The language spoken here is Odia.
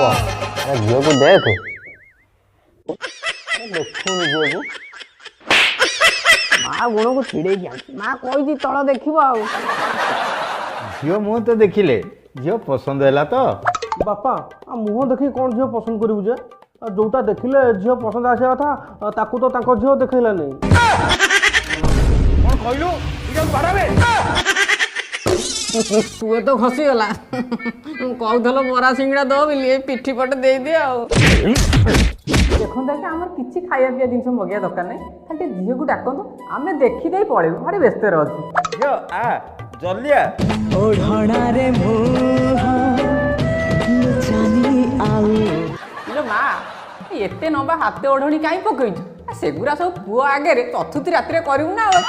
ଆରେ ଝିଅକୁ ଦେଖ, ଆରେ ଦେଖୁନି ଝିଅକୁ। ମା ଗୁଣକୁ ଛିଡେଇକି ଆଣିଛି। ମା କହିଛି ତଳ ଦେଖିବ ଆଉ। ଝିଅ ମୁହଁ ତ ଦେଖିଲେ, ଝିଅ ପସନ୍ଦ ହେଲା ତ? ବାପା, ଆଉ ମୁହଁ ଦେଖିକି କ'ଣ ଝିଅ ପସନ୍ଦ କରିବୁ ଯେ? ଆଉ ଯୋଉଟା ଦେଖିଲେ ଝିଅ ପସନ୍ଦ ଆସିବା କଥା, ତାକୁ ତ ତାଙ୍କ ଝିଅ ଦେଖେଇଲାନି। କ'ଣ କହିଲୁ? ପୁଅ ତ ଖସିଗଲା। କହୁଥିଲ ବରା ସିଙ୍ଗଡ଼ା ଦବ ବୋଲି, ଏ ପିଠି ପଟେ ଦେଇଦିଅ। ଆଉ ଦେଖନ୍ତୁ ଆଜ୍ଞା, ଆମର କିଛି ଖାଇବା ପିଇବା ଜିନିଷ ମଗେଇବା ଦରକାର ନାହିଁ। ଖାଲି ଟିକେ ଝିଅକୁ ଡାକନ୍ତୁ, ଆମେ ଦେଖିଦେଇ ପଳେଇବୁ। ଭାରି ବ୍ୟସ୍ତରେ ଅଛୁ। ଝିଅ ଆ, ଜଲ୍ଦି ଆ। ଓଢ଼ଣାରେ ଇଲୋ ମା, ଏତେ ଲମ୍ବା ହାତେ ଓଢ଼ଣୀ କାହିଁ ପକେଇଛୁ? ସେଗୁରା ସବୁ ପୁଅ ଆଗରେ ଚତୁର୍ଥୀ ରାତିରେ କରିବୁ ନା ଆଉ।